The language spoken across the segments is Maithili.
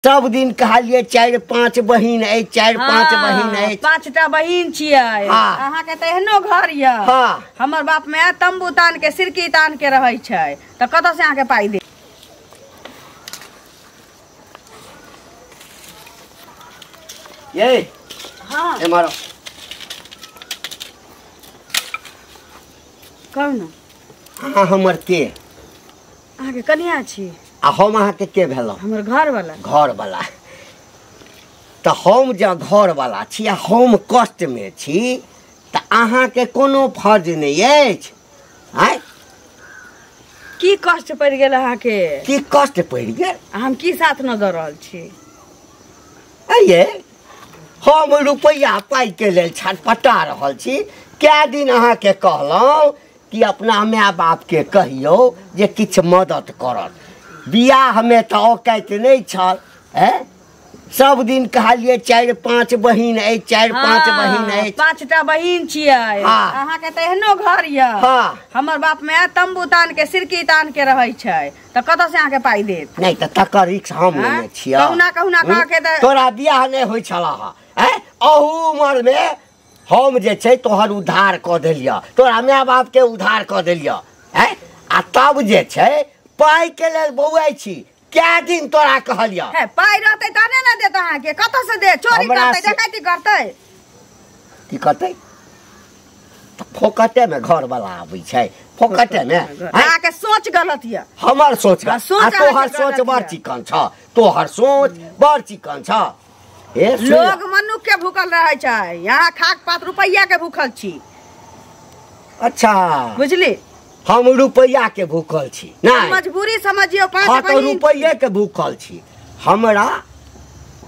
सब दिन कहलिए 4-5 बहिन अछि, 4-5 बहिन अछि। 5टा बहिन छियै। अहाँ के तऽ एहनो घर यऽ। हमर बाप माय तम्बू तान के सिरकी तान के रहै छै, तऽ कतऽ से अहाँके पाइ दे? ये हाँ। एम्हर आउ। कहू ने। अहाँ हमर के? अहाँके कनिया छी। आ हम अहाँके के भेलहुँ? हमर घरवाला। घरवाला। तऽ हम जँ घरवाला छी आ हम कष्टमे छी तऽ अहाँके कोनो फर्ज नहि अछि? आँय, की कष्ट पड़ि गेल अहाँके? की कष्ट पड़ि गेल? आ हम की साथ न दऽ रहल छी? आइये हम रुपैआ पाइके लेल छटपटा रहल छी। कए दिन अहाँके कहलहुँ कि अपना माय बापके कहियौ जे किछु मदद करत। बियाहमे तऽ औकाति नहि छल। हैं, सब दिन कहलिए 4-5 बहिन अछि, 4-5 बहिन अछि। 5टा बहिन छियै। अहाँके तऽ एहनो घर यऽ। हमर बाप माय तम्बू तान के सिरकी तान के रहै छै, तऽ कतऽ से अहाँके पाइ देत? नहि तऽ तकर रिक्स हम लेने छियै। कहुना कहुना कह के तऽ तोरा बियाह नहि होइ छलह हँ। आँय, अहू उमरमे हम जे छै तोहर उद्धार कऽ देलियऽ, तोरा माय बापके उद्धार कऽ देलियऽ। आँय, आ तब जे छै पाइके लेल बौआइ छी। कए दिन तोरा कहलियऽ? हे, पाइ रहतै तहने ने देत अहाँके। कतऽ से देत? चोरी हमरा करतै, डकैती करतै। की करतै? तऽ फोकटेमे घरवला आबै छै, फोकटेमे। अहाँके सोच गलत यऽ। हमर सोच हाँ, सोच आ तोहर अहाँके सोच गलत बड़ यऽ। चिकन छ, तोहर सोच बड़ चिकन छ। हे, सुन। लोग मनुख के भूखल रहै छै, यहाँ खाक पात रुपैआ के भूखल छी। अच्छा। बुझली? हम रुपैआ के भूखल छी। नहि। मजबूरी समझियौ, 5 हाँ, तऽ बहिन। रुपैए के भूखल छी। हमरा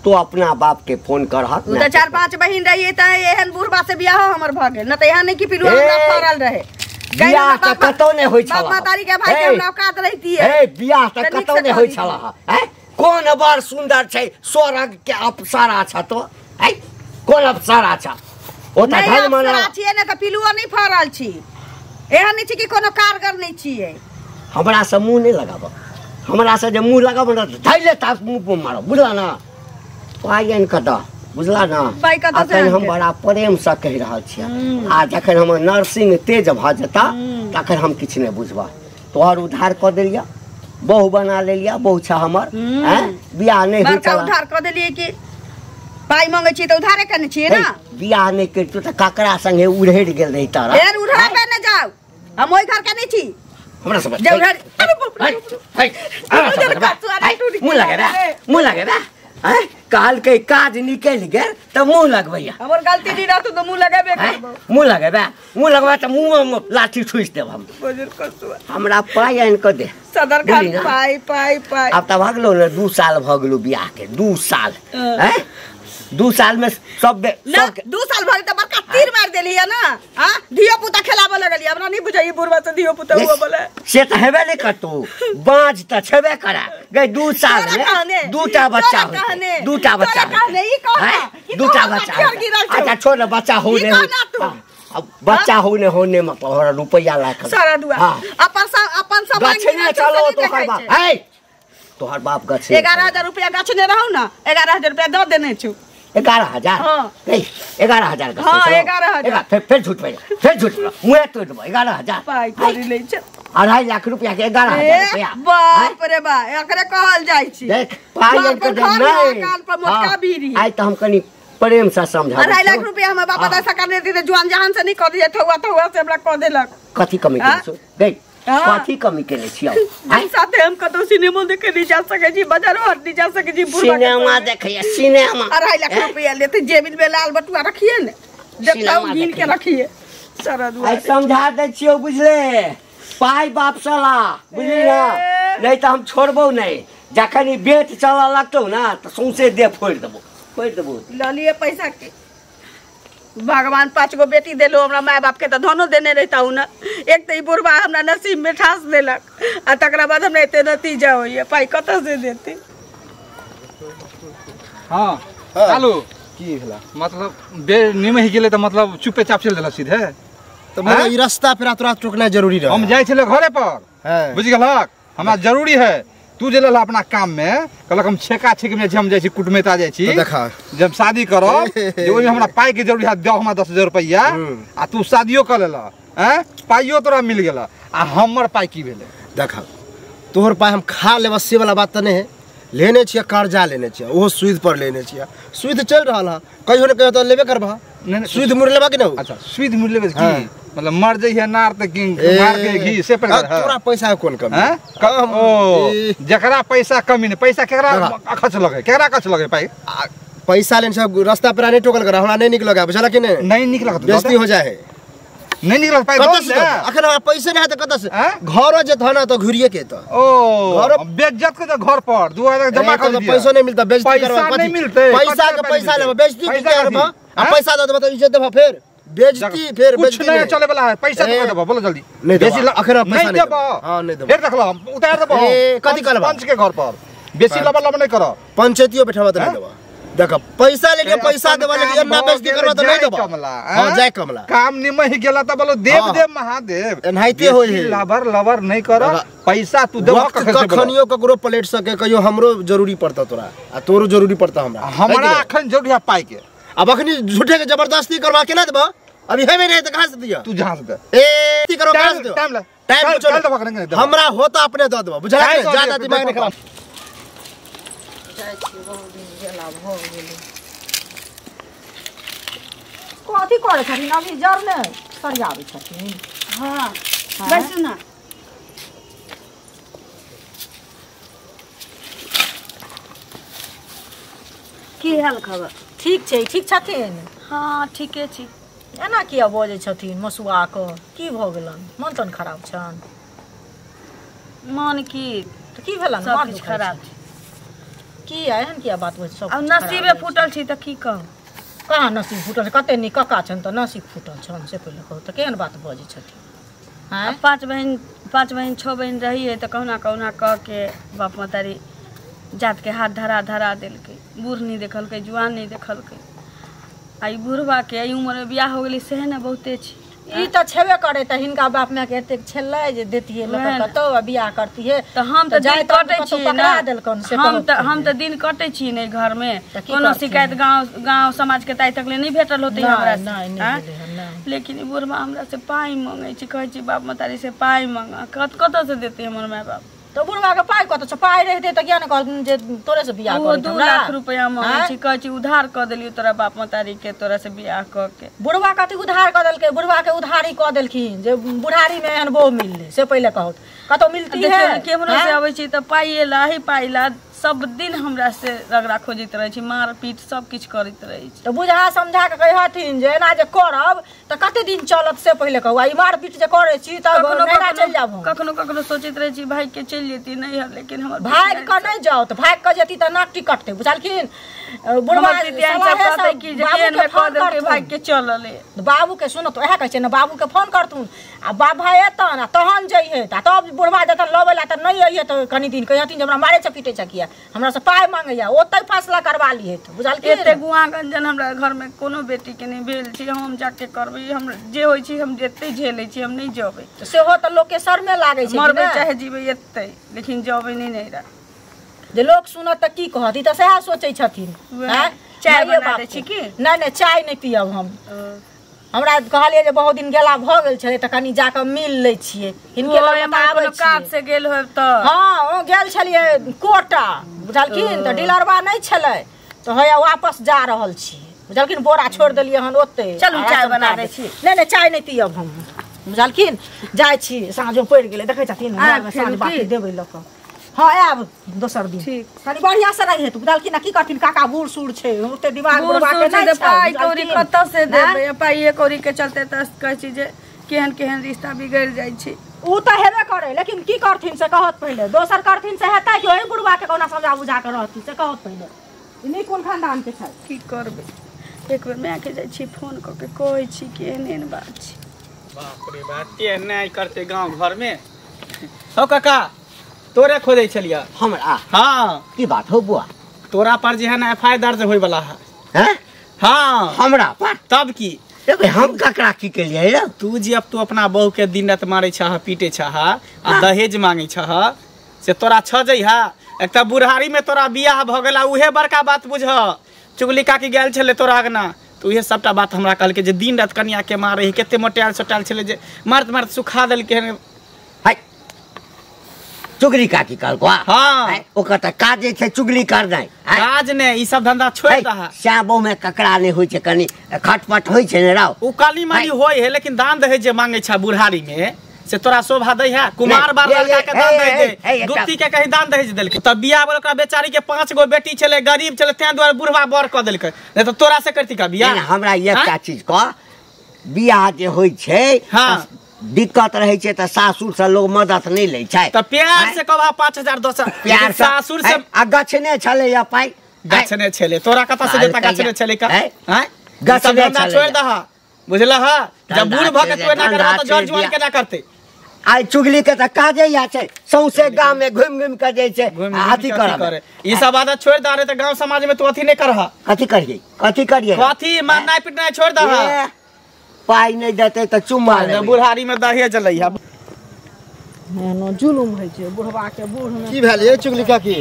तो अपना बाप के फोन करहक। ओ तऽ 4-5 बहिन रहियै तऽ एहन बुढ़बा से बियाहो हमर भऽ गेल, न तऽ एहन नहि कि पिलुआ हमरा ए, फड़ल रहे। बियाह तऽ कतौ नहि होइ छल। बाप महतारी के भाई के ए, हमरा औकात रहितियै। ए, बियाह तऽ तऽ नीक कतौ से नहि होइ कऽ छल। हैं? कोन बड़ सुन्दर छै, स्वर्ग के अप्सरा छ तो। हैं? कोन अप्सरा छ? ओ तऽ नहि, धन मना। अप्सरा छियै ने तऽ पिलुओ नहि फड़ल छी। एहन नहि छै कि कोनो कारगर नहि छियै। हमरा से मुँह नहि लगाबऽ, हमरा से जे मुँह लगाबऽ ने धैले ता मुँह पर मारब, बुझला ना? पाइ आनि कऽ दऽ, बुझला ना? पाइ कतऽ से अखन हम आनतै? बड़ा प्रेम से कहि रहल छियै। आ जखन हमर नर्सिंग तेज भऽ जेता तखन हम किछु नहि बुझबऽ। तोहर उद्धार कऽ देलियऽ, बहु बना लेलियऽ, बहु छ हमर। हैं? बियाह नहि होइ बड़का छला। उद्धार कऽ देलियै कि पाइ मंगै छियै तऽ उधारे केने छियै ना? हे, बियाह नहि करितौ तऽ ककरा संगे उड़हरि गेल रही तारा? फेर उड़हरबे नहि जाउ, हम ओहि घर के नहि छी। हमरा सब जे उड़हर- अरे बाप रे, हे, हे, हमरा सब उधर काटू, अरे हे, टूट मुँह लगेबे, गेल। मुँह लगेबे। हैं? कहलकै काज निकलि गेल तऽ मुँह लगबैया। हमर गलती नहि रहतौ तऽ मुँह लगेबे हैं? करबौ। मुँह लगेबे, मुँह लगबे तऽ मुँहमे लाठी ठुसि देब हम। बजर कसुआ। हमरा पाइ आनि कऽ दे। सदर खान बुझली ना? पाइ, पाइ, पाइ। आब तऽ भऽ गेलौ ने, 2 साल भऽ गेलौ बियाह के, 2 साल। हाँ। हैं? 2 साल में सब ना, सब के- 2 साल भऽ गेल तऽ बड़का तीर मारि देलियै ना। हाँ? धियो पुता खेलाबऽ लगलियै। हमरा नहि बुझाइए बुढ़बा से धियो पुता हुअ बला। से तऽ हेबे नहि करतौ, बाँझ तऽ छेबे करै। गै, 2 साल तोरा में कहने, 2टा बच्चा तोरा होइतै। कहने, 2टा बच्चा तोरा कहने, होइतै। ई कहना, हैं? ई 2टा तोरा बच्चा हथियार होइतै। गिरल छौ। अच्छा, छोड़ ने, बच्चा हो ई नहि हो। कहना तू। हाँ, अब बच्चा हो नहि हो, नहि मतलब हमरा रुपैआ ला कऽ। सारा दुआ। हाँ। अपन अपन सामान गछने गिरल छौ, चलो से नहि तोहर देखै बाप। छै। है, तोहर बाप गछने 11 हजार रुपया गछने रहौ ना, 11,000 रुपया दऽ देने छौ। 11,000? हाँ। नहीं, 11,000 गछने हाँ, छौ। 11,000। फिर झूठ पड़ि, फिर झूठ पड़ि। मुँहे तोड़ि देबौ, 11,000। पाइ कौड़ी लै छै। 2.5 लाख रुपया के 11,000 ए, रुपया। बाप रे बा, एकरे कहल जाइ छै। देख, पाइ घर आनि कऽ पर दे, घर नहि। कान पर मोटका हाँ, बीड़ी। आइ तऽ हम कनि प्रेम से समझाबै 2.5 लाख छियौ। रुपया हमर बाप हाँ। दादा सरकार ने दिते, जुआन जहान से नहीं कऽ दिए, थौआ थौआ से हमरा कऽ देलक। कथी कमी केने हाँ? छौ? देख, हाँ। कथी कमी केने छियौ? आँय? साथे हम कतौ सिनेमा देखे नहीं जा सकै छी, बाजारो हाट नहीं जा सकै छी, बुढ़बा के सिनेमा संगे। देखैया, सिनेमा। 2.5 लाख हैं? रुपया लेते, जेबी में लाल बटुआ रखिए ने, देखता सिनेमा गिन के देखैया। रखिए। सारा दुआ आइ समझा दै छियौ, बुझले? पाइ बाप से ला, बुझली ना? ए। नहीं तऽ हम छोड़बौ नहीं। जखन ई बेच चलऽ लगतौ ना तऽ सौंसे देह फोड़ि देबौ, फोड़ि देबौ। लऽ लिए पैसा के। भगवान 5 गो बेटी देलो हमरा माय बाप के, तऽ धनो देने रहिता न। एक तऽ ई बुढ़बा हमरा नसीब में ठास देलक, आ तकरा बाद हमरा एते नतीजा होइए, पाइ कतऽ से देते? हाँ, हाँ। चालू। की भेला? मतलब बेर निमहि गेलै तऽ मतलब चुपे चाप चलि देलक सीधे। तऽ मतलब हैं? ई रास्ता पेरा तोरा टोकनाइ जरूरी रहै। हम जाइ छलै घरे पर। हैं। बुझि गेलहक? हमरा जरूरी है। तू जे लेला अपना काम में कहलक हम छेका छेक में हम जाइ छी कुटमैता जाइ छी देखा जब शादी करब जे ओहिमे हमरा पाई के जरूरी है दे हमरा 10,000 रुपैआ आ तू शादियो कर लेला हैं पाइयो तोरा मिल गेला आ हमर पाई की भेलै देखा तोहर पाई हम खा लेब से वाला बात त नहीं है लेने छियै कर्जा लेने छियै ओहो सूद पर लेने छियै सूद चल रहल है कहियो ने कहियो तो लेबे करबह नहीं सूद मुड़ लेबा कि नहीं अच्छा सूद मुड़ लेबे की मतलब मर जइहे नार त की मार के घी से पर तोरा पैसा कोन कमी हैं ओ जकरा पैसा कमी नहीं पैसा केकरा खर्च लगे केकरा खर्च लगे पाई पैसा लेने से रास्ता पर नहीं टोकल कर हमरा नहीं निक लगा बुझला कि नहीं नहीं निक लगत बेइज्जती हो जाए नहीं निकलत पाई कत से अखन हमरा पैसे नहीं है त कत से घर जे था ना तो घुरिए के त ओ घर बेइज्जत के घर पर 2000 जमा कर दिया पैसा नहीं मिलता बेइज्जती करवा पैसा नहीं मिलते पैसा के पैसा लेबा बेइज्जती के करबा आ पैसा दे देबा त इज्जत देबा फिर बेइज्जती फिर कुछ नहीं चले वाला है पैसा दे देबा बोलो जल्दी बेसी अखन पैसा नहीं देबा हां नहीं देबा फिर देखलो हम उतार देबो ए कथि करबा पंच के घर पर बेसी लबा लबा नहीं कर पंचायतियो बैठाबा त नहीं देबा देखा पैसा लेके पैसा देबा लेकिन एना बेइज्जती करबा त नहीं देबा हां जय कमला काम निमहि गेला त बोलो देव देव महादेव एनाहिते होय है लबर लबर नहीं कर पैसा तू देबो कखनियो ककरो पलट सके कहियो हमरो जरूरी पड़ता तोरा आ तोरो जरूरी पड़ता हमरा हमरा अखन जरूरी है पाई के अब अखनी झूठे के जबरदस्ती करवा के ना देबा अभी हेबे नहीं त कहां से दिया तू जहां से दे ए ती करो कहां से दे टाइम ले टाइम चल देबा करेंगे हमरा होता अपने the देबा बुझला कि ज्यादा दिमाग नहीं खराब जाइ छी बहुत दिन गेला भ गेलै कथी करै छथिन अभी जर ने सरियाबै छथिन हां बैसू ना की हाल खबर ठीक छै ठीक छथिन हां ठीके छी एना किया बजै छथिन मसुआ के की भ गेलन मन तन खराब छन मन की त की भेलन सब किछु खराब छै की एहन किया बात बज सब अब नसीबे फूटल छी त की कहू कहाँ नसीब फूटल कते नीक कका छन त नसीब फूटल छन से पहिले कहू त केहन बात बजै छथिन हां 5 बहिन 6 बहिन रही है त कहुना कहुना कह के बाप महतारी जात के हाथ धरा धरा देलकै बूढ़ नहीं देखलकै जुआन नहीं देखलकै आ ई बुढ़वा के एहि उम्र में बियाह हो गेलै सेहे ने बहुते छै ई त छेबे करे त हिनका बाप माय के एतेक छलै जे देतियै लऽ कऽ कतौ आ बियाह करतियै त हम त दिन कटै छी पकड़ा देलकन से हम त दिन कटै छी ने घर में कोनो शिकायत गांव गांव समाज के ताइ तक ले नहीं भेटल होतै हमरा से लेकिन ई बुढ़वा हमरा से पाई मांगै छी कहै छी बाप महतारी से पाई मांग कत कत से देतै हमर माय बाप त बुढ़वा के पाई कत छै पाई रहतै त किया ने कहत जे तोरे से बियाह कर 2 लाख रुपया मांगै छी कहै छी उधार क देलियो तोरा बाप महतारी के तोरा से बियाह क के बुढ़वा कथी उधार क देलकै बुढ़वा के उधारी क देलखिन जे बुढ़ारी में एहन बहु मिललै से पहिले कहत कतौ मिलती है केमरो से अबै छी त पाई ला ही पाई ला सब दिन हमरा से रगड़ा खोजैत रहै छी मार पीट सब किछु करैत रहै छी त बुझा समझा के कहथिन जे एना जे करब त कते दिन चलत से पहिले कहू आ ई मार पीट जे करै छी त नैरा चलि जाब हम कखनो कखनो सोचैत रहै छी भाई के चलि जेती नहीं है लेकिन हमर भाग के नहीं जाओ त भाग के जेती त नाक टिकटते बुझलखिन बुढ़वा सब कहतै कि जे केहन में कह देलकै भाग के चलले बाबू के सुनो त ओएह कहै छै ने बाबू के फोन करथुन आ बाप भाई एतन आ तहन जइहे त तब बुढ़वा जतन लबै ला त नहीं अइहे त कनी दिन कहथिन जे हमरा मारे छै पीटे छै किया हमरा से पाई मांगैया ओतै फैसला करवा लिहे त बुझलखिन एते गुआ गंजन हमरा घर में कोनो बेटी के नहीं भेल छी हम जाके करबै हम जे होइ छी हम जते झेलै छी हम नहीं जबै सेहो त लोक के शर्मे लागै छै मरबै चाहे जीबै एते लेकिन जबै नहीं नैरा जे लोक सुनत त की कहत ई त सएह सोचै छथिन चाय बना दै छी की नहीं नहीं चाय नहीं पियब हम हमरा कहलियै जे बहुत दिन गेला भ गेल छलै त कनी जाके मिल लै छियै हिनके लग त आबै कोनो काज से गेल होब त हां ओ गेल छलियै कोटा बुझलखिन त डीलरवा नहीं छलै त हैया वापस जा रहल छी बुझलखिन बोरा छोड़ देलियै हन ओतै चलू चाय बना दै छी नहीं नहीं चाय नहीं पियब हम बुझलखिन जाइ छी साँझो पड़ि गेलै देखै छथिन साँझ बाती देबै लऽ कऽ हाँ आयब दोसर दिन कनी बढ़िया से रहिहे तू बुझलखिन की करथिन काका बूढ़ सूढ़ छै ओते दिमाग बुढ़वा के नहीं छै पाई कौड़ी कत से देबै पाई कौड़ी के चलते त कहै छी जे केहन केहन रिश्ता बिगड़ जाइ छै उ त हेबे करे लेकिन की करथिन से कहत पहिले दोसर करथिन से हेतै कि ओही बुढ़वा के कोना समझा बुझा के रहती से कहत पहिले ई नहीं कोन खानदान के छै की करबै एक बेर माय के जाइ छी फोन क के कहै छी कि एहन एहन बात छै बाप रे बाप केहन नहि करते गांव घर में हौ काका तोरे खोजै छलियै हमरा हाँ की बात हो बुआ तोरा पर जे है ना एफ I दर्ज होय वाला है हैं हाँ हमरा पर तब की ए हम ककरा की केलियै रे तू जे अब तू अपना बहू के दिन रात मारै छह पीटे छह आ दहेज मांगे छह से तोरा छ जइहा। एक तऽ बुढ़ारी में तोरा बियाह भऽ गेला उहे बड़का बात बुझ। चुगली काकी गेल छलै तोरा अगना तऽ उहे सबटा बात हमरा कहलकै जे दिन राति कनिया के मारै है, कते मोटायल सोटायल छलै जे मारत मारत सुखा देलकै हन। है चुगली काकी कहलको? हाँ। ओकर तऽ काजे छै चुगली करनाइ। काज नहि, ई सब धंधा छोड़ि दहा। श्यामो में ककरा नहि होइ छै, कनि खटपट होइ छै ने राव। ओ काली माली होइ है, लेकिन दान दहेज जे मांगे छै बुढ़ारी में से तोरा शोभा दै है? कुमार बार लड़का के दान दहेज दे, गुप्ती के कहीं दान दहेज देलकै। तब बियाह वाला ओकरा बेचारी के 5 गो बेटी छलै, गरीब छलै, तें दुआरे बुढ़वा बर कऽ देलकै, नहि तऽ तोरा से करती का बियाह? हमरा एकटा चीज कह, बियाह जे होइ छै दिक्कत रहै छै तऽ सासुर से लोग मदद नहि लै छै। तऽ प्यार से कहबा 5000 दोसर प्यार सासुर से। आ गछने छलै या पाइ? गछने छलै, तोरा कतऽ से देता? गछने छलै का? हैं, गछने छलै। छोड़ि दहा, बुझलह? जब बूढ़ भऽ के तू एना करबा तऽ जर जुआन केना करतै? आइ चुगली के तऽ काजे इएह छै, सौंसे गाँव में घुमि घुमि के जे छै अथी करब। ई सब आदत छोड़ि दह रे, तऽ गाँव समाज में तू अथी नहि करह। कथी करियै? कथी करियै? कथी मारनाइ पिटनाइ छोड़ि दह। पाइ नहि देतै तऽ चुम्मा लेबै। बुढ़ारी में दहेज लै है। एना जुलुम होइ छै बुढ़वा के बूढ़ में। की भेल ये चुगली काकी?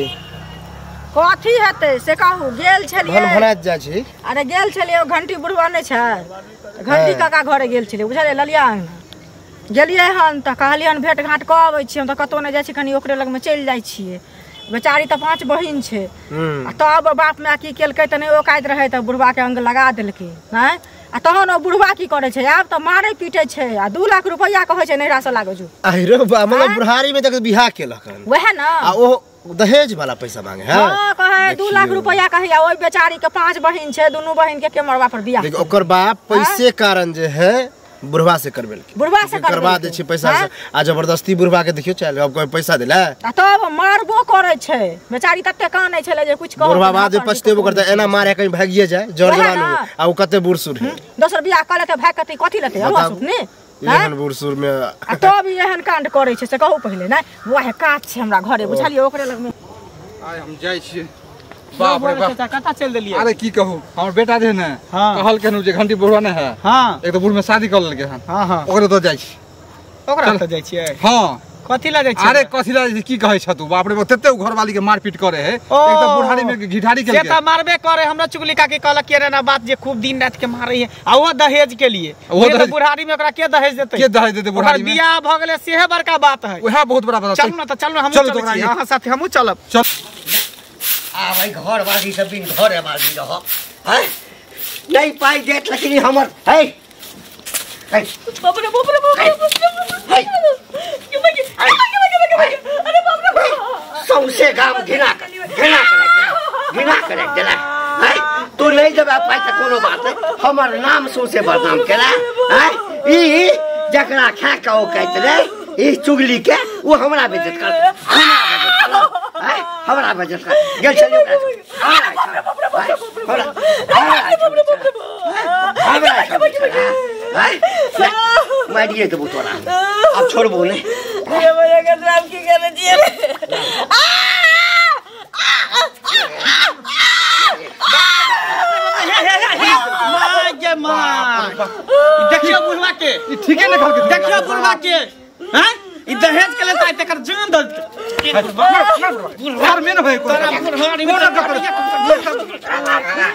कथी हेतै से कहू? गेल छलियै भन जाइ छी। अरे गेल छलियै, ओ घंटी बुढ़वा नहि छै, घंटी काका घरे गेल छलियै बुझलियै, ललिया अङ्गना गेलियै हन तऽ कहलियै हन भेट घाँट कऽ अबै छियै। हम तऽ कतहु नहि जाइ छी, कनि ओकरे लगमे चलि जाइ छियै। बेचारी तऽ 5 बहिन छै, आ तब बाप माय की केलकै तऽ नहि औकाइत रहै तऽ बुढ़वाके अंग लगा देलकै। नहि आ तहन ओ बुढ़वा की करै छै, आब तऽ मारै पीटै छै आ 2 लाख रुपैआ कहै छै नैहरा से लागो जो। अरे बा, मतलब बुढ़ारी में तक बियाह केलक हन वएह ना, आ ओ दहेज वाला पैसा मांगे है। हां कहे 2 लाख रुपैआ कहिया। ओइ बेचारी के 5 बहिन छै, दुनू बहिन के के मरवा पर बियाह। देखियो ओकर बाप पैसे कारण जे है बुढ़वा से करबेलकै, बुढ़वा से करवा दे छै पैसा से, आ जबरदस्ती बुढ़वा के देखियो चल अब कोई पैसा देला आ तब मारबो करै छै। बेचारी तते कानै छलै जे कुछ कहू। बुढ़वा बाद पछतेबो करतै, एना मारे कहीं भागिए जाए जर जवान हो, आ उ कते बूढ़ सूढ़ है, दोसर बियाह क लेतै भाग कते कथि लेतै अलुआ सुखनी एहन बूढ़ सूढ़ में। आ तब एहन कांड करै छै से कहू पहिले। नै वएह काज छै हमरा घरे बुझलियै, ओकरे लगमे आइ हम जाइ छियै। बाप रे बाप, कतऽ चलि देलियै? अरे की कहू, हमर बेटा जे ने कहलकै हन जे घंटी बुढ़वा नहि है। हां, एक तऽ बूढ़ में शादी कऽ लेलकै हन। हां, ओकरे तऽ जाइ छी। ओकरा तऽ जाइ छियै? हां। कथी लए जाइ छियै? अरे कथी लए जाइ छी की कहै छ तू? बाप रे बाप, तते घरवाली के मारपीट करे है, एक तऽ बुढ़ारी में घिढारी केलकै। से तऽ मारबे करे। हमरा चुगली काकी कहलक के ना बात जे खूब दिन राति के मारै है, आ ओहो दहेज के लिए। ओहो तऽ बुढ़ारी में ओकरा के दहेज देतै? के दहेज देतै बुढ़ारी में? बियाह भऽ गेलै सेहे बड़का बात है, वएह बहुत बड़ा बात। चलू ना तऽ चलू, हमहूँ चलै छी अहाँ साथे, हमहूँ चलब। चल आ भाई घर वाली सब बिन घरे वाली रह हैं, नहीं पाई देत लेकिन हमर है है बाप रे बाप रे बाप रे, अरे बाप रे, सौंसे गाम घिना कर घिना कर घिना कर देला है। तू नहीं देबा पाई त कोनो बात है, हमर नाम सौंसे बदनाम केला है। ई जकरा खा के ओ कहत रे ई चुगली के, वो हमरा बेइज्जत कर, हमरा बेइज्जत कर है, हमरा बेइज्जत कर गेल छलियै ओकरा। हमरा मारिए देबो तोरा, आब छोड़बो नहि। की करै छियै? देखियौ बुढ़वा के, ई ठीके ने कहलकै। देखियौ बुढ़वा के, हैं ई दहेज के लेता तकर जान दल बुढ़वा में न होय तोरा बुढ़ारी में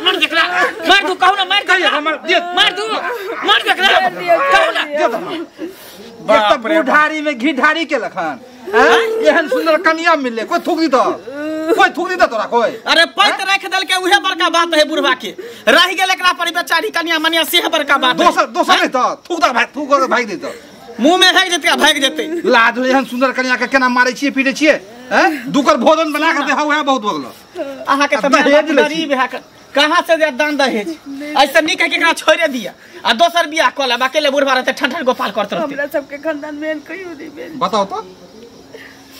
मार देखला, मार दू कहू ना, मार दू, मार दू, मार देखला कहू ना। बाप रे, बुढ़ारी में घिढारी के लखन एहन सुंदर कनिया मिलले, कोई थूक दी तो, कोई थूक दी तोरा कोई? अरे पैत रख देल के उहे बड़का बात है बुढ़वा के, रह गेल एकरा पर बेचारी कनिया मनिया सेह बड़का बात। दोसर दोसर नहीं तो थूक दा भाई, थूक भाग दे तो मुंह में भाग जेतै, भाग जेतै। लाज एहन सुंदर कनिया के केना मारै छियै पीटै छियै हैं? दुकर भोजन बना के देहौ है बहुत बगलो। अहाँ के तऽ गरीब है, कहाँ से दे दान दहेज? ऐसे नीक है कि एकरा छोड़े दिया आ दोसर बियाह कऽ लेब, अकेले बुढ़वा रहतै ठन ठन गोपाल करत रहतै। हमरा सबके खानदान में कहियो नहि भेल। बताओ तो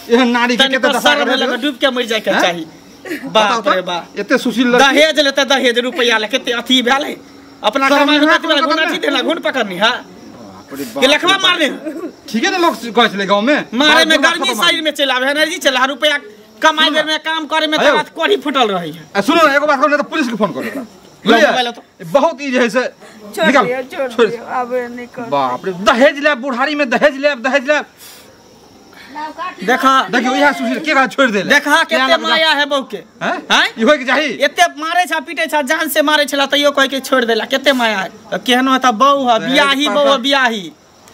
एहन नारी के कते दशा कर डूब के मर जाय के चाही। बाप रे बाप, एते सुशील लड़की दहेज लेते, दहेज रुपैया ले कते अथी भेलै अपना कमाई में कते घुन अथी देला, घुन पकड़नी। हां के लखवा मारने ठीक है ना, लोग कहै छलै गांव में मारे में गर्मी शरीर में चलि आबै, एनर्जी चलि आबै, रुपैया कमाई बेर में काम करे में तोरा कोढ़ी फुटल रहै है। सुनो ना एगो बात कहू, नहीं तो पुलिस के फोन करू एकरा। बुझलियै? बहुत ई जे है से निकाल, छोड़ दियौ, आब नहि कर। बाप रे, दहेज लेब बुढ़ारी में, दहेज लेब, दहेज लेब। देखा देखियो इहा सुशील के कहा छोड़ देले देखा केते माया है बहू के हैं ई होय के चाही एते मारे छा पीटे छा जान से मारे छला तैयो कह के छोड़ देला केते माया है त केहनो है त बहू है बियाही बहू है बियाही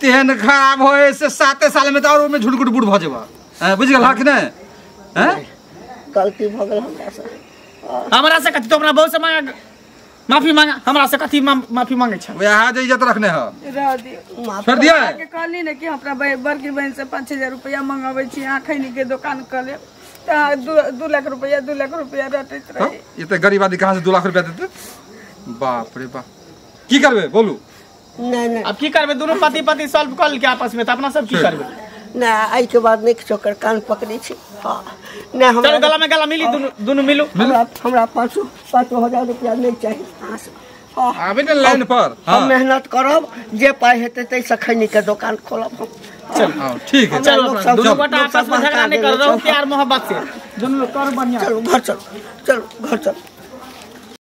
तेहन खराब होए से 7 साल में त और ओमे झुलकुट बूढ़ भ जेबा बुझ गेल हा कि नै हैं गलती भ गेल हमरा से हमरा से कथि तो अपना बहू से मांगा माफी मांगा हमरा से कथि माफी मांगे छ वह जे इज्जत रखने ह रह दियो छोड़ दिया के कहली ने कि हमरा बड़की बहन से 5000 रुपया मंगाबै छी अहाँ खैनी के दुकान क लेब त 2 लाख रुपया 2 लाख रुपया रटैत रही ये त गरीब आदमी कहां से 2 लाख रुपया देते बाप रे बाप की करबे बोलू नहीं नहीं अब की करबे दोनों पति पति सॉल्व कर के आपस में त अपना सब की करबे ना आई के बाद नहीं चोकर कान पकड़ी छी हां ना हमरा चलो गला में गला मिली दोनों दोनों मिलू हमरा हमरा 5 हजार रुपया नहीं चाहिए हां हां आबे ने लाइन पर हम मेहनत करब जे पाई हेतै तै से खैनी के दुकान खोलब हम चल हां ठीक है चलो दोनों गोटा आपस में झगड़ा नहीं कर रहो प्यार मोहब्बत से दोनों लोग कर बढ़िया चलो घर चलो चलो घर चलो।